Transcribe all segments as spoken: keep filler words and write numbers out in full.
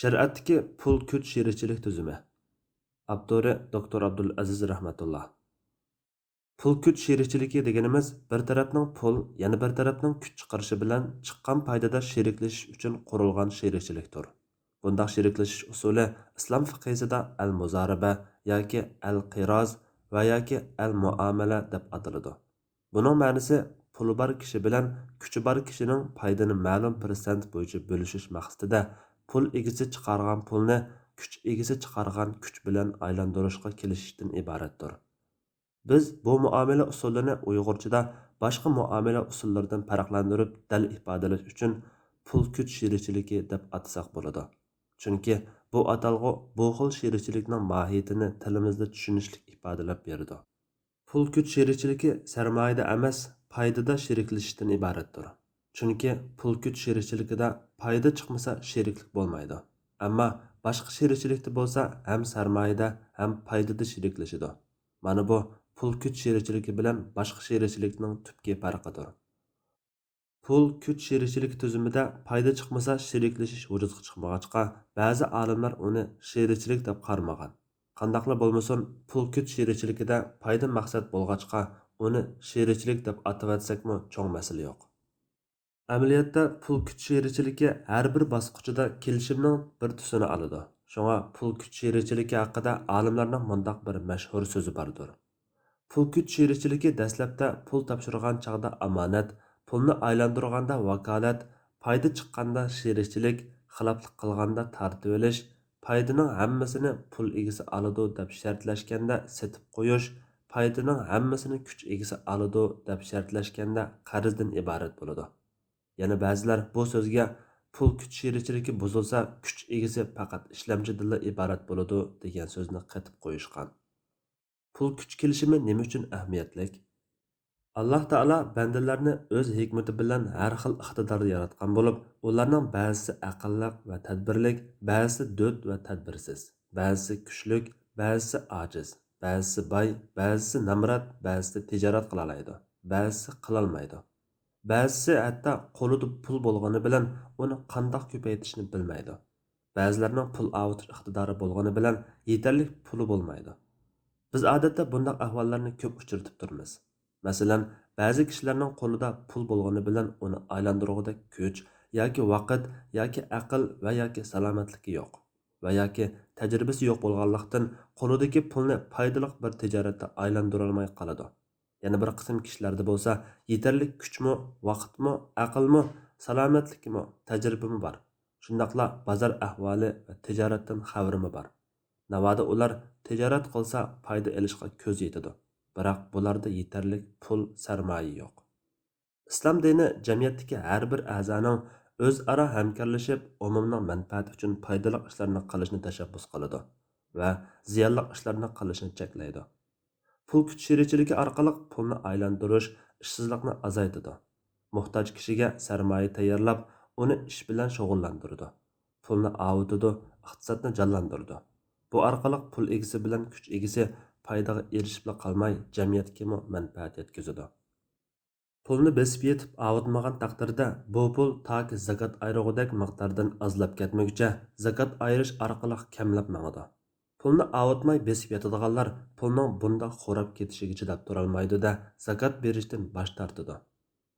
شەرىئەتتىكى پۇل كۈچ شېرىكچىلىك تۈزۈمى. ئاپتورى دوكتور ئابدۇلئەزىز رەھمەتۇللا. پۇل كۈچ شېرىكچىلىكى دېگىنىمىز بىر تەرەپنىڭ پۇل، يەنە بىر تەرەپنىڭ كۈچ چىقىرىشى بىلەن چىققان پايدىدا شېرىكلىشىش ئۈچۈن قۇرۇلغان شېرىكچىلىكتۇر. بۇنداق شېرىكلىشىش ئۇسۇلى ئىسلام فىقھىسىدا ئەل مۇزارىبە ياكى ئەل قىراز ۋە ياكى ئەل مۇئامەلە دەپ ئاتىلىدۇ. بۇنىڭ مەنىسى پۇلى بار كىشى بىلەن كۈچى بار كىشىنىڭ پايدىنى مەلۇم پىرسەنت بويىچە بۆلۈشۈش مەقسىتىدە پۇل ئىگىسى چىقارغان پۇلنى كۈچ ئىگىسى چىقارغان كۈچ بىلەن ئايلاندۇرۇشقا كېلىشىشتىن ئىبارەتتۇر. بىز بۇ مۇئامىلە ئۇسۇلىنى ئۇيغۇرچىدا باشقا مۇئامىلە ئۇسۇللىرىدىن پەرقلەندۈرۈپ دەل ئىپادىلەش ئۈچۈن پۇل كۈچ شېرىكچىلىكى دەپ ئاتىساق بولىدۇ. چۈنكى بۇ ئاتالغۇ بۇ خىل شېرىكچىلىكنىڭ ماھىيىتىنى تىلىمىزدا چۈشىنىشلىك ئىپادىلەپ بېرىدۇ. پۇل كۈچ شېرىكچىلىكى سەرمايىدە ئەمەس، پايدىدا شېرىكلىشىشتىن ئىبارەتتۇر. چۈنكى پۇل كۈچ شېرىكچىلىكىدە پايدا چىقمىسا شېرىكلىك بولمايدۇ. ئەمما باشقا شېرىكچىلىكتە بولسا ھەم سەرمايىدە ھەم پايدىدا شېرىكلىشىدۇ. مانا بۇ پۇل كۈچ شېرىكچىلىكى بىلەن باشقا شېرىكچىلىكنىڭ تۈپكى پەرقىدۇر. پۇل كۈچ شېرىكچىلىكى تۈزۈمىدە پايدا چىقمىسا شېرىكلىشىش ۋۇجۇدقا چىقمىغاچقا، بەزى ئالىملار ئۇنى شېرىكچىلىك دەپ قارىمىغان. قانداقلا بولمىسۇن، پۇل كۈچ شېرىكچىلىكىدە پايدا مەقسەت بولغاچقا، ئۇنى شېرىكچىلىك دەپ ئاتىۋەتسەكمۇ چوڭ مەسىلە يوق. ئەمەلىيەتتە پۇل كۈچ شېرىكچىلىكى ھەر بىر باسقۇچىدا كېلىشىمنىڭ بىر تۈسىنى ئالىدۇ. شۇڭا پۇل كۈچ شېرىكچىلىكى ھەققىدە ئالىملارنىڭ مۇنداق بىر مەشھۇر سۆزى باردۇر. پۇل كۈچ شېرىكچىلىكى دەسلەپتە پۇل تاپشۇرغان چاغدا ئامانەت، پۇلنى ئايلاندۇرغاندا ۋاكالەت، پايدا چىققاندا شېرىكچىلىك، خىلاپلىق قىلغاندا تارتىۋېلىش، پايدىنىڭ ھەممىسىنى پۇل ئىگىسى ئالىدۇ دەپ شەرتلەشكەندە سېتىپ قويۇش، پايدىنىڭ ھەممىسىنى كۈچ ئىگىسى ئالىدۇ دەپ شەرتلەشكەندە قەرزدىن ئىبارەت بولىدۇ. يەنە بەزىلەر بۇ سۆزگە پۇل كۈچ شېرىكچىلىكى بۇزۇلسا كۈچ ئىگىسى پەقەت ئىشلەمچىدىنلا ئىبارەت بولىدۇ دېگەن سۆزنى قېتىپ قويۇشقان. پۇل كۈچ كېلىشىمى نېمە ئۈچۈن ئەھمىيەتلىك؟ ئاللاھ تائالا بەندىلەرنى ئۆز ھېكمىتى بىلەن ھەر خىل ئىقتىداردا ياراتقان بولۇپ، ئۇلارنىڭ بەزىسى ئەقىللىق ۋە تەدبىرلىك، بەزىسى دۆت ۋە تەدبىرسىز، بەزىسى كۈچلۈك، بەزىسى ئاجىز، بەزىسى باي، بەزىسى نامرات، بەزىسى تىجارەت قىلالايدۇ، بەزىسى قىلالمايدۇ. بەزىسى ھەتتا قولىدا پۇل بولغىنى بىلەن ئۇنى قانداق كۆپەيتىشنى بىلمەيدۇ. بەزىلەرنىڭ پۇل ئاۋۇتۇش ئىقتىدارى بولغىنى بىلەن يېتەرلىك پۇلى بولمايدۇ. بىز ئادەتتە بۇنداق ئەھۋاللارنى كۆپ ئۇچرىتىپ تۇرىمىز. مەسىلەن، بەزى كىشىلەرنىڭ قولىدا پۇل بولغىنى بىلەن ئۇنى ئايلاندۇرغۇدەك كۈچ ياكى ۋاقىت ياكى ئەقىل ۋە ياكى سالامەتلىكى يوق ۋە ياكى تەجرىبىسى يوق بولغانلىقتىن، قولىدىكى پۇلنى پايدىلىق بىر تىجارەتتە ئايلاندۇرالماي قالىدۇ. يەنە بىر قىسىم كىشىلەردە بولسا يېتەرلىك كۈچمۇ، ۋاقىتمۇ، ئەقىلمۇ، سالامەتلىكىمۇ، تەجرىبىمۇ بار. شۇنداقلا بازار ئەھۋالى ۋە تىجارەتتىن خەۋىرىمۇ بار. ناۋادا ئۇلار تىجارەت قىلسا پايدا ئېلىشقا كۆزى يېتىدۇ. بىراق بۇلاردا يېتەرلىك پۇل، سەرمايە يوق. ئىسلام دىنى جەمئىيەتتىكى ھەر بىر ئەزانىڭ ئۆزئارا ھەمكارلىشىپ ئومۇمنىڭ مەنپەئەتى ئۈچۈن پايدىلىق ئىشلارنى قىلىشنى تەشەببۇس قىلىدۇ ۋە زىيانلىق ئىشلارنى قىلىشنى چەكلەيدۇ. پۇل كۈچ شېرىكچىلىكى ئارقىلىق پۇلنى ئايلاندۇرۇش ئىشسىزلىقنى ئازايتىدۇ. موھتاج كىشىگە سەرمايە تەييارلاپ، ئۇنى ئىش بىلەن شۇغۇللاندۇرىدۇ. پۇلنى ئاۋۇتىدۇ، ئىقتىسادنى جانلاندۇرىدۇ. بۇ ئارقىلىق پۇل ئىگىسى بىلەن كۈچ ئىگىسى پايدىغا ئېرىشىپلا قالماي، جەمئىيەتكىمۇ مەنپەئەت يەتكۈزىدۇ. پۇلنى بېسىپ يېتىپ ئاۋۇتمىغان تەقدىردە، بۇ پۇل تاكى زاكات ئايرىغۇدەك مىقداردىن ئازلاپ كەتمىگۈچە زاكات ئايرىش ئارقىلىق كەملەپ ماڭىدۇ. پۇلنى ئاۋۇتماي بېسىپ ياتىدىغانلار پۇلنىڭ بۇنداق خوراپ كېتىشىگە چىداپ تۇرالمايدۇ-دە، زاكات بېرىشتىن باش تارتىدۇ.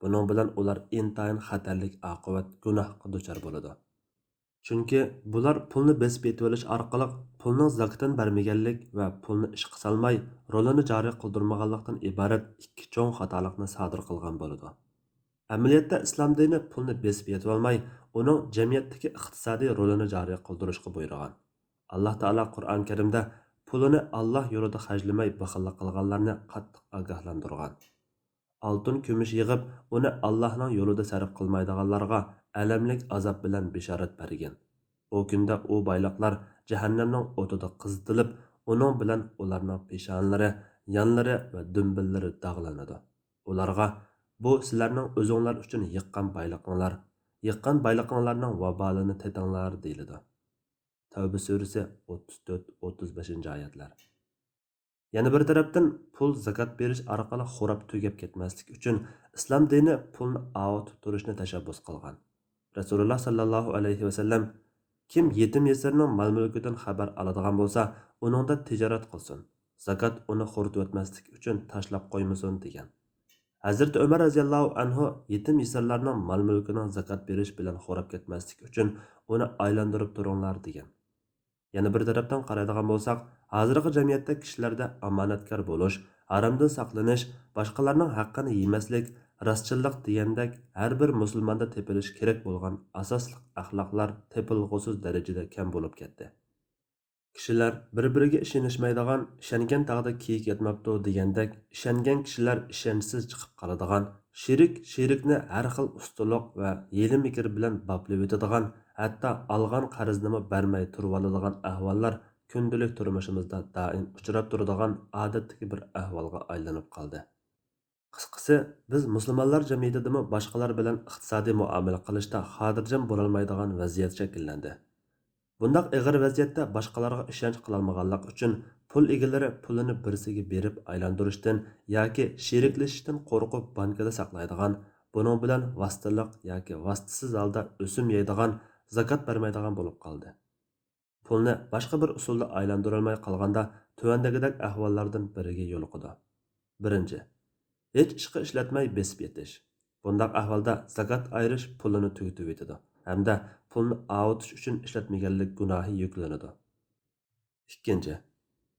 بۇنىڭ بىلەن ئۇلار ئىنتايىن خەتەرلىك ئاقىۋەت، گۇناھقا دۇچار بولىدۇ. چۈنكى بۇلار پۇلنى بېسىپ يېتىۋېلىش ئارقىلىق پۇلنىڭ زاكىتىنى بەرمىگەنلىك ۋە پۇلنى ئىشقا سالماي، رولىنى جارى قىلدۇرمىغانلىقتىن ئىبارەت ئىككى چوڭ خاتالىقنى سادىر قىلغان بولىدۇ. ئەمەلىيەتتە ئىسلام دىنى پۇلنى بېسىپ يېتىۋالماي، ئۇنىڭ جەمئىيەتتىكى ئىقتىسادىي رولىنى جارى قىلدۇرۇشقا بۇيرۇغان. ئاللاھ تائالا قۇرئان كەرىمدە پۇلىنى ئاللاھ يولىدا خەجلىمەي بېخىللىق قىلغانلارنى قاتتىق ئاگاھلاندۇرغان. ئالتۇن، كۈمۈش يىغىپ، ئۇنى ئاللاھنىڭ يولىدا سەرپ قىلمايدىغانلارغا ئەلەملىك ئازاب بىلەن بېشارەت بەرگىن. ئۇ كۈندە ئۇ بايلىقلار جەھەننەمنىڭ ئوتىدا قىزىتىلىپ، ئۇنىڭ بىلەن ئۇلارنىڭ پېشانىلىرى، يانلىرى ۋە دۈمبىلىرى داغلىنىدۇ. ئۇلارغا، بۇ سىلەرنىڭ ئۆزۈڭلار ئۈچۈن يىغقان بايلىقىڭلار، يىغقان بايلىقىڭلارنىڭ ۋابالىنى تېتىڭلار، دېيىلىدۇ. تەۋبە سۈرىسى، ئوتتۇز تۆت، ئوتتۇز بەشىنچى ئايەتلەر. يەنە بىر تەرەپتىن، پۇل زاكات بېرىش ئارقىلىق خوراپ تۈگەپ كەتمەسلىك ئۈچۈن، ئىسلام دىنى پۇلنى ئاۋۇتۇپ تۇرۇشنى تەشەببۇس قىلغان. رەسۇلۇللاھ ساللاللاھۇ ئەلەيھى ۋەسەللەم، كىم يېتىم يېسىرنىڭ مال مۈلكىدىن خەۋەر ئالىدىغان بولسا، ئۇنىڭدا تىجارەت قىلسۇن، زاكات ئۇنى خورىتىۋەتمەسلىك ئۈچۈن تاشلاپ قويمىسۇن، دېگەن. ھەزرىتى ئۆمەر رەزىياللاھۇ ئەنھۇ يېتىم يېسىرلارنىڭ مال مۈلكىنىڭ زاكات بېرىش بىلەن خوراپ كەتمەسلىكى ئۈچۈن ئۇنى ئايلاندۇرۇپ تۇرۇڭلار، دېگەن. يەنە بىر تەرەپتىن قارايدىغان بولساق، ھازىرقى جەمئىيەتتە كىشىلەردە ئامانەتكار بولۇش، ھارامدىن ساقلىنىش، باشقىلارنىڭ ھەققىنى يېمەسلىك، راستچىللىق دېگەندەك ھەر بىر مۇسۇلماندا تېپىلىشى كېرەك بولغان ئاساسلىق ئەخلاقلار تېپىلغۇسىز دەرىجىدە كەم بولۇپ كەتتى. كىشىلەر بىر-بىرىگە ئىشىنىشمەيدىغان، «ئىشەنگەن تاغدا كىيىك ياتماپتۇ» دېگەندەك، ئىشەنگەن كىشىلەر ئىشەنچسىز چىقىپ قالىدىغان، شېرىك شېرىكنى ھەر خىل ئۇستىلىق ۋە ھىيلە-مىكىر بىلەن باپلىۋېتىدىغان، ھەتتا ئالغان قەرزنىمۇ بەرمەي تۇرۇۋالىدىغان ئەھۋاللار كۈندىلىك تۇرمۇشىمىزدا دائىم ئۇچراپ تۇرىدىغان ئادەتتىكى بىر ئەھۋالغا ئايلىنىپ قالدى. قىسقىسى، بىز مۇسۇلمانلار جەمئىيىتىدىمۇ باشقىلار بىلەن ئىقتىسادىي مۇئامىلە قىلىشتا خاتىرجەم بولالمايدىغان ۋەزىيەت شەكىللەندى. بۇنداق ئېغىر ۋەزىيەتتە باشقىلارغا ئىشەنچ قىلالمىغانلىقى ئۈچۈن، پۇل ئىگىلىرى پۇلىنى بىرسىگە بېرىپ ئايلاندۇرۇشتىن ياكى شېرىكلىشىشتىن قورقۇپ بانكىدا ساقلايدىغان، بۇنىڭ بىلەن ۋاسىتىلىق ياكى ۋاسىتىسىز ھالدا ئۆسۈم يەيدىغان، زاكات بەرمەيدىغان بولۇپ قالدى. پۇلنى باشقا بىر ئۇسۇلدا ئايلاندۇرالماي قالغاندا، تۆۋەندىكىدەك ئەھۋاللاردىن بىرىگە يولۇقىدۇ. بىرىنچى، ھېچ ئىشقا ئىشلەتمەي بېسىپ يېتىش. بۇنداق ئەھۋالدا زاكات ئايرىش پۇلىنى تۈگىتىۋېتىدۇ ھەمدە پۇلنى ئاۋۇتۇش ئۈچۈن ئىشلەتمىگەنلىك گۇناھى يۈكلىنىدۇ. ئىككىنچى،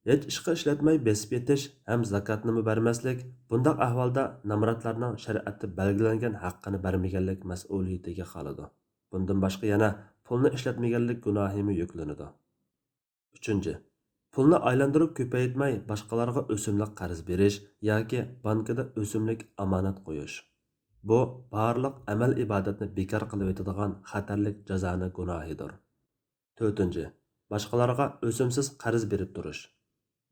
ھېچ ئىشقا ئىشلەتمەي بېسىپ يېتىش ھەم زاكاتنىمۇ بەرمەسلىك، بۇنداق ئەھۋالدا نامراتلارنىڭ شەرىئەتتە بەلگىلەنگەن ھەققىنى بەرمىگەنلىك مەسئۇلىيىتىگە قالىدۇ. بۇندىن باشقا يەنە پۇلنى ئىشلەتمىگەنلىك گۇناھىمۇ يۈكلىنىدۇ. ئۈچىنچى، پۇلنى ئايلاندۇرۇپ كۆپەيتمەي، باشقىلارغا ئۆسۈملۈك قەرز بېرىش ياكى بانكىدا ئۆسۈملۈك ئامانەت قويۇش. بۇ بارلىق ئەمەل-ئىبادەتنى بىكار قىلىۋېتىدىغان خەتەرلىك جازانى گۇناھىدۇر. تۆتىنچى، باشقىلارغا ئۆسۈمسىز قەرز بېرىپ تۇرۇش.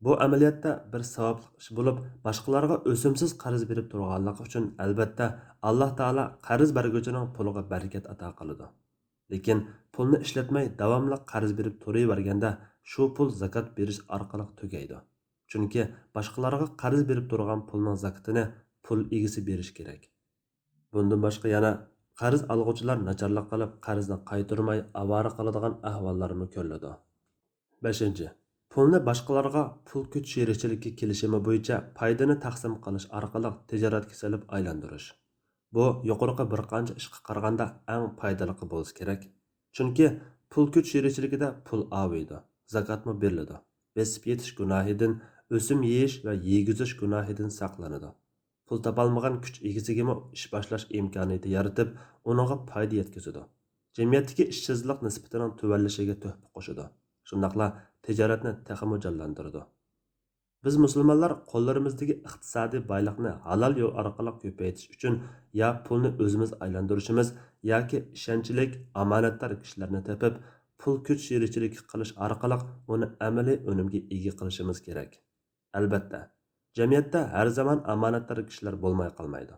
بۇ ئەمەلىيەتتە بىر ساۋابلىق ئىش بولۇپ، باشقىلارغا ئۆسۈمسىز قەرز بېرىپ تۇرغانلىقى ئۈچۈن، ئەلبەتتە، ئاللاھ تائالا قەرز بەرگۈچىنىڭ پۇلىغا بەرىكەت ئاتا قىلىدۇ. لېكىن پۇلنى ئىشلەتمەي داۋاملىق قەرز بېرىپ تۇرۇۋەرگەندە، شۇ پۇل زاكات بېرىش ئارقىلىق تۈگەيدۇ. چۈنكى باشقىلارغا قەرز بېرىپ تۇرغان پۇلنىڭ زاكىتىنى پۇل ئىگىسى بېرىشى كېرەك. بۇندىن باشقا يەنە قەرز ئالغۇچىلار ناچارلىق قىلىپ، قەرزنى قايتۇرماي ئاۋارە قالىدىغان ئەھۋاللارمۇ كۆرۈلىدۇ. بەشىنچى، پۇلنى باشقىلارغا پۇل كۈچ شېرىكچىلىكى كېلىشىمى بويىچە پايدىنى تەقسىم قىلىش ئارقىلىق تىجارەتكە سېلىپ ئايلاندۇرۇش. بۇ يۇقىرىقى بىر قانچە ئىشقا قارىغاندا ئەڭ پايدىلىقى بولسا كېرەك. چۈنكى پۇل كۈچ شېرىكچىلىكىدە پۇل ئاۋۇيدۇ، زاكاتمۇ بېرىلىدۇ. بېسىپ يېتىش گۇناھىدىن، ئۆسۈم يېيىش ۋە يېگۈزۈش گۇناھىدىن ساقلىنىدۇ. پۇل تاپالمىغان كۈچ ئىگىسىگىمۇ ئىش باشلاش ئىمكانىيىتى يارىتىپ، ئۇنىڭغا پايدا يەتكۈزىدۇ. جەمئىيەتتىكى ئىشسىزلىق نىسبىتىنىڭ تۆۋەنلىشىگە تۆھپە قوشىدۇ. شۇنداقلا تىجارەتنى تېخىمۇ جانلاندۇرىدۇ. بىز مۇسۇلمانلار قوللىرىمىزدىكى ئىقتىسادىي بايلىقنى ھالال يول ئارقىلىق كۆپەيتىش ئۈچۈن يا پۇلنى ئۆزىمىز ئايلاندۇرۇشىمىز ياكى ئىشەنچلىك، ئامانەتدار كىشىلەرنى تېپىپ، پۇل كۈچ شېرىكچىلىكى قىلىش ئارقىلىق ئۇنى ئەمەلىي ئۈنۈمگە ئىگە قىلىشىمىز كېرەك. ئەلۋەتتە، جەمئىيەتتە ھەر زامان ئامانەتدار كىشىلەر بولماي قالمايدۇ.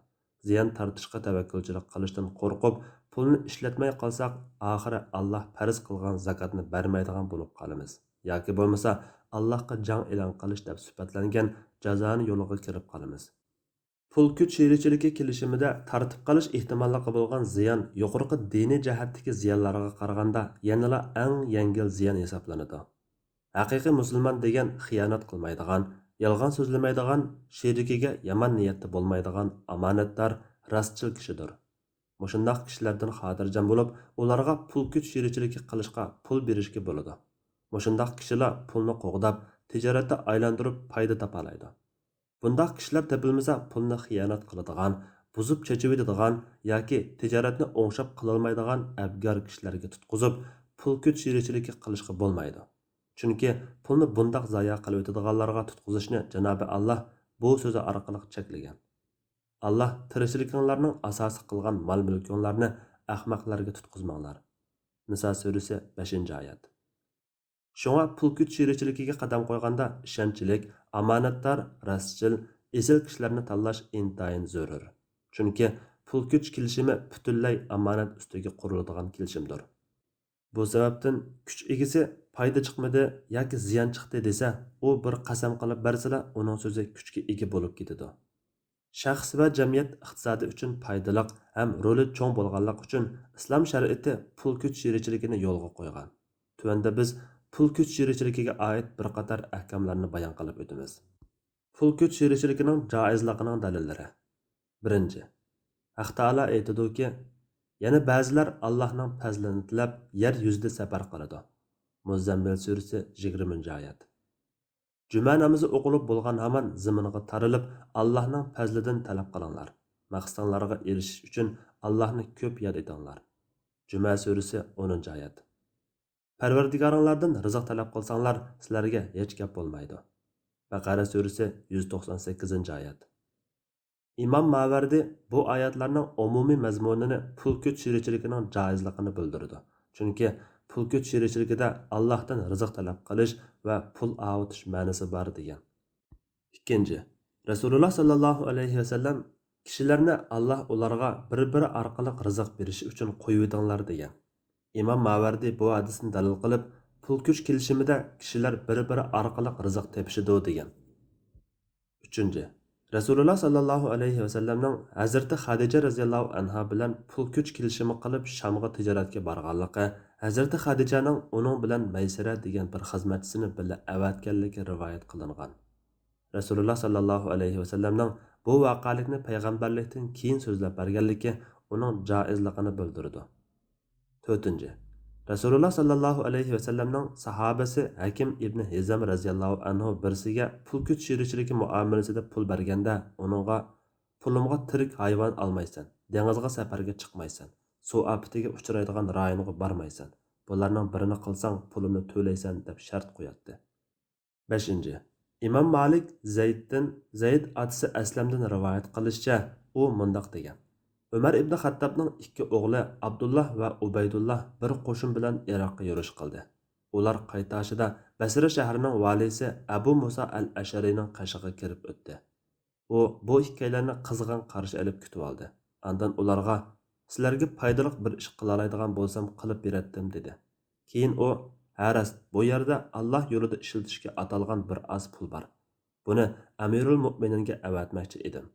زىيان تارتىشقا تەۋەككۈلچىلىك قىلىشتىن قورقۇپ، پۇلنى ئىشلەتمەي قالساق، ئاخىرى ئاللاھ پەرز قىلغان زاكاتنى بەرمەيدىغان بولۇپ قالىمىز. ياكى بولمىسا، ئاللاھقا جەڭ ئېلان قىلىش دەپ سۈپەتلەنگەن جازانى يولىغا كىرىپ قالىمىز. پۇل كۈچ شېرىكچىلىكى كېلىشىمىدە تارتىپ قېلىش ئېھتىماللىقى بولغان زىيان يۇقىرىقى دىنىي جەھەتتىكى زىيانلارغا قارىغاندا يەنىلا ئەڭ يەڭگىل زىيان ھېسابلىنىدۇ. ھەقىقىي مۇسۇلمان دېگەن خىيانەت قىلمايدىغان، يالغان سۆزلىمەيدىغان، شېرىكىگە يامان نىيەتتە بولمايدىغان ئامانەتدار، راستچىل كىشىدۇر. مۇشۇنداق كىشىلەردىن خاتىرجەم بولۇپ، ئۇلارغا پۇل كۈچ شېرىكچىلىكى قىلىشقا پۇل بېرىشكە بولىدۇ. مۇشۇنداق كىشىلەر پۇلنى قوغداپ، تىجارەتتە ئايلاندۇرۇپ پايدا تاپالايدۇ. بۇنداق كىشىلەر تېپىلمىسا، پۇلنى خىيانەت قىلىدىغان، بۇزۇپ چېچىۋېتىدىغان ياكى تىجارەتنى ئوڭشاپ قىلالمايدىغان ئەبگار كىشىلەرگە تۇتقۇزۇپ، پۇل كۈچ شېرىكچىلىكى قىلىشقا بولمايدۇ. چۈنكى پۇلنى بۇنداق زايە قىلىۋېتىدىغانلارغا تۇتقۇزۇشنى جانابى ئاللاھ بۇ سۆزى ئارقىلىق چەكلىگەن. ئاللاھ تىرىكچىلىكىڭلارنىڭ ئاساسى قىلغان مال-مۈلكۈڭلارنى ئەخمەقلەرگە تۇتقۇزماڭلار. نىسا سۈرىسى، بەشىنچى ئايەت. شۇڭا پۇل كۈچ شېرىكچىلىكىگە قەدەم قويغاندا ئىشەنچلىك، ئامانەتدار، راستچىل، ئېسىل كىشىلەرنى تاللاش ئىنتايىن زۆرۈر. چۈنكى پۇل كۈچ كېلىشىمى پۈتۈنلەي ئامانەت ئۈستىگە قۇرۇلىدىغان كېلىشىمدۇر. بۇ سەۋەبتىن كۈچ ئىگىسى پايدا چىقمىدى ياكى زىيان چىقتى دېسە، ئۇ بىر قەسەم قىلىپ بەرسىلا، ئۇنىڭ سۆزى كۈچكە ئىگە بولۇپ كېتىدۇ. شەخس ۋە جەمئىيەت ئىقتىسادى ئۈچۈن پايدىلىق ھەم رولى چوڭ بولغانلىقى ئۈچۈن ئىسلام شەرىئىتى پۇل كۈچ شېرىكچىلىكىنى يولغا قويغان. تۆۋەندە بىز پۇل كۈچ شېرىكچىلىكىگە ئائىت بىر قاتار ئەھكاملارنى بايان قىلىپ ئۆتىمىز. پۇل كۈچ شېرىكچىلىكىنىڭ جائىزلىقىنىڭ دەلىللىرى. بىرىنچى، ھەق تائالا ئېيتىدۇكى، يەنە بەزىلەر ئاللاھنىڭ پەزلىنى تىلەپ يەر يۈزىدە سەپەر قىلىدۇ. مۇززەممىل سۈرىسى، يىگىرمىنچى ئايەت. جۈمە نامىزى ئوقۇلۇپ بولغان ھامان زېمىنغا تارىلىپ، ئاللاھنىڭ پەزلىدىن تەلەپ قىلىڭلار. مەقسىتىڭلارغا ئېرىشىش ئۈچۈن ئاللاھنى كۆپ ياد ئېتىڭلار. جۈمە سۈرىسى، ئونىنچى ئايەت. پەرۋەردىگارىڭلاردىن رىزىق تەلەپ قىلساڭلار، سىلەرگە ھېچ گەپ بولمايدۇ. بەقەرە سۈرىسى، يۈز توقسان سەككىزىنچى ئايەت. ئىمام ماۋەردى بۇ ئايەتلەرنىڭ ئومۇمىي مەزمۇنىنى پۇل كۈچ شېرىكچىلىكىنىڭ جائىزلىقىنى بىلدۈرىدۇ. چۈنكى پۇل كۈچ شېرىكچىلىكىدە ئاللاھتىن رىزىق تەلەپ قىلىش ۋە پۇل ئاۋۇتۇش مەنىسى بار دېگەن. ئىككىنچى، رەسۇلۇللا ساللاللاھۇ ئەلەيھى ۋەسەللەم كىشىلەرنى ئاللاھ ئۇلارغا بىر-بىرى ئارقىلىق رىزىق بېرىشى ئۈچۈن قويۇۋېتىڭلار دېگەن. ئىمام ماۋەردى بۇ ھەدىسنى دەلىل قىلىپ، پۇل كۈچ كېلىشىمىدە كىشىلەر بىر-بىرى ئارقىلىق رىزىق تېپىشىدۇ دېگەن. ئۈچىنچى، رەسۇلۇللا ساللاللاھۇ ئەلەيھى ۋەسەللەمنىڭ ھەزرىتى خەدىجە رەزىياللاھۇ ئەنھا بىلەن پۇل كۈچ كېلىشىمى قىلىپ شامغا تىجارەتكە بارغانلىقى، ھەزرىتى خەدىجەنىڭ ئۇنىڭ بىلەن مەيسەرە دېگەن بىر خىزمەتچىسىنى بىللە ئەۋەتكەنلىكى رىۋايەت قىلىنغان. رەسۇلۇللا ساللاللاھۇ ئەلەيھى ۋەسەللەمنىڭ بۇ ۋەقەلىكنى پەيغەمبەرلىكتىن كېيىن سۆزلەپ بەرگەنلىكى ئۇنىڭ جائىزلىقىنى بىلدۈرىدۇ. تۆتىنچى، رەسۇلۇللا ساللاللاھۇ ئەلەيھى ۋەسەللەمنىڭ ساھابىسى ھەكىم ئىبنى ھىزام رەزىياللاھۇ ئەنھۇ بىرسىگە پۇل كۈچ شېرىكچىلىكى مۇئامىلىسىدە پۇل بەرگەندە ئۇنىڭغا، پۇلۇمغا تىرىك ھايۋان ئالمايسەن، دېڭىزغا سەپەرگە چىقمايسەن، سۇ ئاپىتىگە ئۇچرايدىغان رايونغا بارمايسەن، بۇلارنىڭ بىرىنى قىلساڭ پۇلۇمنى تۆلەيسەن دەپ شەرت قوياتتى. بەشىنچى، ئىمام مالىك زەيدتىن، زەيد ئاتىسى ئەسلەمدىن رىۋايەت قىلىشىچە، ئۇ مۇنداق دېگەن: ئۆمەر ئىبنى خەتتابنىڭ ئىككى ئوغلى ئابدۇللا ۋە ئۇبەيدۇللا بىر قوشۇن بىلەن ئىراققا يۈرۈش قىلدى. ئۇلار قايتاشىدا بەسرە شەھىرىنىڭ ۋالىيسى ئەبۇ مۇسا ئەل ئەشئەرىنىڭ قېشىغا كىرىپ ئۆتتى. ئۇ بۇ ئىككىيلەننى قىزغىن قارشى ئېلىپ كۈتۈۋالدى. ئاندىن ئۇلارغا، سىلەرگە پايدىلىق بىر ئىش قىلالايدىغان بولسام قىلىپ بېرەتتىم، دېدى. كېيىن ئۇ، ھە راست، بۇ يەردە ئاللاھ يولىدا ئىشلىتىشكە ئاتالغان بىر ئاز پۇل بار. بۇنى ئەمىرۇل مۆمىنىنگە ئەۋەتمەكچى ئىدىم.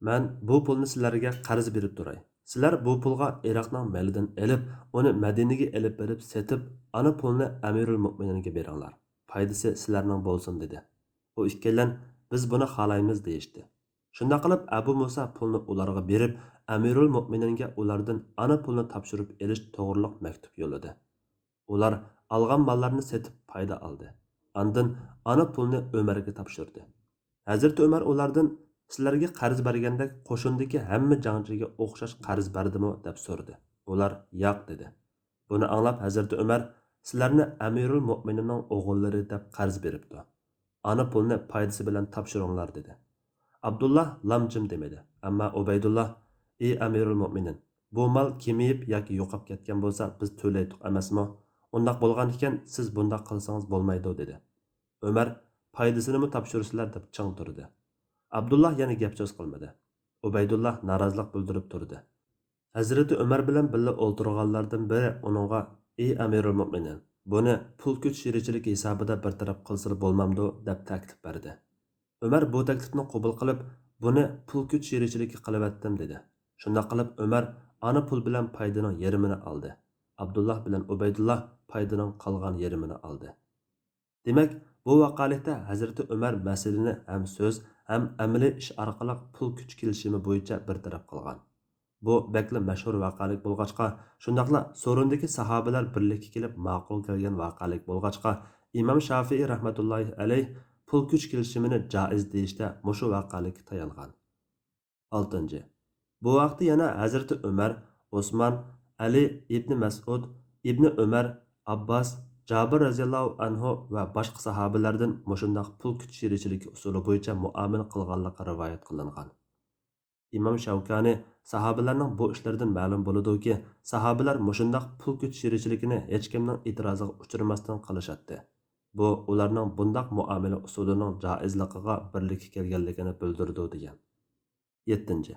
مەن بۇ پۇلنى سىلەرگە قەرز بېرىپ تۇراي. سىلەر بۇ پۇلغا ئىراقنىڭ مېلىدىن ئېلىپ، ئۇنى مەدىنىگە ئېلىپ بېرىپ سېتىپ، ئانا پۇلنى ئەمىرۇل مۆمىنىنگە بېرىڭلار. پايدىسى سىلەرنىڭ بولسۇن، دېدى. ئۇ ئىككىيلەن، بىز بۇنى خالايمىز، دېيىشتى. شۇنداق قىلىپ، ئەبۇ مۇسا پۇلنى ئۇلارغا بېرىپ، ئەمىرۇل مۆمىنىنگە ئۇلاردىن ئانا پۇلنى تاپشۇرۇپ ئېلىش توغرۇلۇق مەكتۇپ يوللىدى. ئۇلار ئالغان ماللارنى سېتىپ پايدا ئالدى. ئاندىن ئانا پۇلنى ئۆمەرگە تاپشۇردى. ھەزرىتى ئۆمەر ئۇلاردىن، سىلەرگە قەرز بەرگەندەك قوشۇندىكى ھەممە جەڭچىگە ئوخشاش قەرز بەردىمۇ؟ دەپ سورىدى. ئۇلار، ياق، دېدى. بۇنى ئاڭلاپ ھەزرىتى ئۆمەر، سىلەرنى ئەمىرۇل مۆمىنىنىڭ ئوغۇللىرى دەپ قەرز بېرىپتۇ. ئانا پۇلنى پايدىسى بىلەن تاپشۇرۇڭلار، دېدى. ئابدۇللا لام جىم دېمىدى. ئەمما ئۇبەيدۇللا، ئى ئەمىرۇل مۆمىنىن، بۇ مال كېمىيىپ ياكى يوقاپ كەتكەن بولسا بىز تۆلەيتتۇق ئەمەسمۇ؟ ئۇنداق بولغان ئىكەن سىز بۇنداق قىلسىڭىز بولمايدۇ، دېدى. ئۆمەر، پايدىسىنىمۇ تاپشۇرىسىلەر، دەپ چىڭ تۇردى. ئابدۇللا يەنە گەپ سۆز قىلمىدى. ئۇبەيدۇللا نارازىلىق بىلدۈرۈپ تۇردى. ھەزرىتى ئۆمەر بىلەن بىللە ئولتۇرغانلاردىن بىرى ئۇنىڭغا، ئى ئەمىرۇل مۆمىنىن، بۇنى پۇل كۈچ شېرىكچىلىكى ھېسابىدا بىر تەرەپ قىلسىلا بولمامدۇ؟ دەپ تەكلىپ بەردى. ئۆمەر بۇ تەكلىپنى قوبۇل قىلىپ، بۇنى پۇل كۈچ شېرىكچىلىكى قىلىۋەتتىم، دېدى. شۇنداق قىلىپ ئۆمەر ئانا پۇل بىلەن پايدىنىڭ يېرىمىنى ئالدى. ئابدۇللا بىلەن ئۇبەيدۇللا پايدىنىڭ قالغان يېرىمىنى ئالدى. دېمەك، بۇ ۋەقەلىكتە ھەزرىتى ئۆمەر مەسىلىنى ھەم سۆز، ھەم ئەمەلىي ئىش ئارقىلىق پۇل كۈچ كېلىشىمى بويىچە بىر تەرەپ قىلغان. بۇ بەكلا مەشھۇر ۋەقەلىك بولغاچقا، شۇنداقلا سورۇندىكى ساھابىلەر بىرلىككە كېلىپ ماقۇل كەلگەن ۋەقەلىك بولغاچقا، ئىمام شافىئىي رەھمەتۇللاھى ئەلەيھ پۇل كۈچ كېلىشىمىنى جائىز دېيىشتە مۇشۇ ۋەقەلىككە تايانغان. ئالتىنچى، بۇ ھەقتە يەنە ھەزرىتى ئۆمەر، ئوسمان، ئەلى ئىبنى مەسئۇد، ئىبنى ئۆمەر، ئابباس، جابىر رەزىياللاھۇ ئەنھۇ ۋە باشقا ساھابىلەردىن مۇشۇنداق پۇل كۈچ شېرىكچىلىكى ئۇسۇلى بويىچە مۇئامىلە قىلغانلىقى رىۋايەت قىلىنغان. ئىمام شەۋكانى، ساھابىلەرنىڭ بۇ ئىشلىرىدىن مەلۇم بولىدۇكى، ساھابىلەر مۇشۇنداق پۇل كۈچ شېرىكچىلىكىنى ھېچكىمنىڭ ئېتىرازىغا ئۇچرىماستىن قىلىشاتتى. بۇ ئۇلارنىڭ بۇنداق مۇئامىلە ئۇسۇلىنىڭ جائىزلىقىغا بىرلىككە كەلگەنلىكىنى بىلدۈرىدۇ، دېگەن. يەتتىنچى،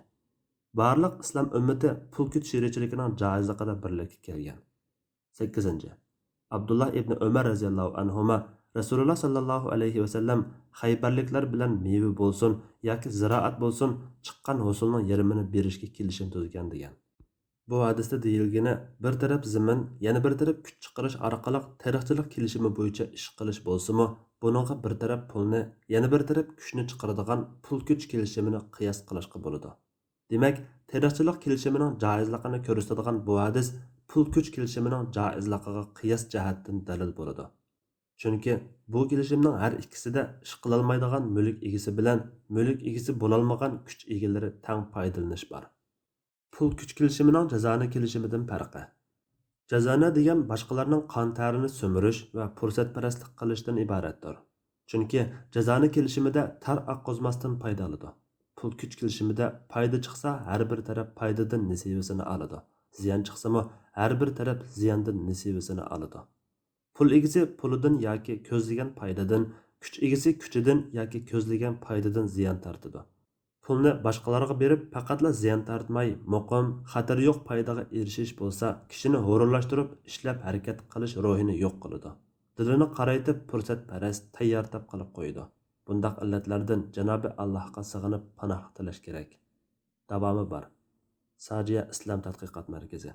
بارلىق ئىسلام ئۈممىتى پۇل كۈچ شېرىكچىلىكىنىڭ جائىزلىقىدا بىرلىككە كەلگەن. سەككىزىنچى، ئابدۇللا ئىبنى ئۆمەر رەزىياللاھۇ ئەنھۇما رەسۇلۇللا ساللاللاھۇ ئەلەيھى ۋەسەللەم خەيبەرلىكلەر بىلەن مېۋە بولسۇن ياكى زىرائەت بولسۇن، چىققان ھوسۇلنىڭ يېرىمىنى بېرىشكە كېلىشىم تۈزگەن، دېگەن. بۇ ھەدىستە دېيىلگىنى بىر تەرەپ زېمىن، يەنە بىر تەرەپ كۈچ چىقىرىش ئارقىلىق تېرىقچىلىق كېلىشىمى بويىچە ئىش قىلىش بولسىمۇ، بۇنىڭغا بىر تەرەپ پۇلنى، يەنە بىر تەرەپ كۈچنى چىقىرىدىغان پۇل كۈچ كېلىشىمىنى قىياس قىلىشقا بولىدۇ. دېمەك، تېرىقچىلىق كېلىشىمىنىڭ جائىزلىقىنى كۆرسىتىدىغان بۇ ھەدىس پۇل كۈچ كېلىشىمىنىڭ جائىزلىقىغا قىياس جەھەتتىن دەلىل بولىدۇ. چۈنكى بۇ كېلىشىمنىڭ ھەر ئىككىسىدە ئىش قىلالمايدىغان مۈلۈك ئىگىسى بىلەن مۈلۈك ئىگىسى بولالمىغان كۈچ ئىگىلىرى تەڭ پايدىلىنىش بار. پۇل كۈچ كېلىشىمىنىڭ جازانە كېلىشىمىدىن پەرقى. جازانە دېگەن باشقىلارنىڭ قان تەرىنى سۈمۈرۈش ۋە پۇرسەتپەرەسلىك قىلىشتىن ئىبارەتتۇر. چۈنكى جازانە كېلىشىمىدە تەر ئاققۇزماستىن پايدا ئالىدۇ. پۇل كۈچ كېلىشىمىدە پايدا چىقسا، ھەر بىر تەرەپ پايدىدىن نېسىۋىسىنى ئالىدۇ. زىيان چىقسىمۇ، ھەر بىر تەرەپ زىياندىن نېسىۋىسىنى ئالىدۇ. پۇل ئىگىسى پۇلىدىن ياكى كۆزلىگەن پايدىدىن، كۈچ ئىگىسى كۈچىدىن ياكى كۆزلىگەن پايدىدىن زىيان تارتىدۇ. پۇلنى باشقىلارغا بېرىپ، پەقەتلا زىيان تارتماي، مۇقىم، خەتىرى يوق پايدىغا ئېرىشىش بولسا، كىشىنى ھۇرۇنلاشتۇرۇپ، ئىشلەپ ھەرىكەت قىلىش روھىنى يوق قىلىدۇ. دىلىنى قارايتىپ، پۇرسەتپەرەس، تەييارتاپ قىلىپ قويىدۇ. بۇنداق ئىللەتلەردىن جانابى ئاللاھقا سىغىنىپ پاناھلىق تىلەش كېرەك. داۋامى بار. ساجىيە ئىسلام تەتقىقات مەركىزى.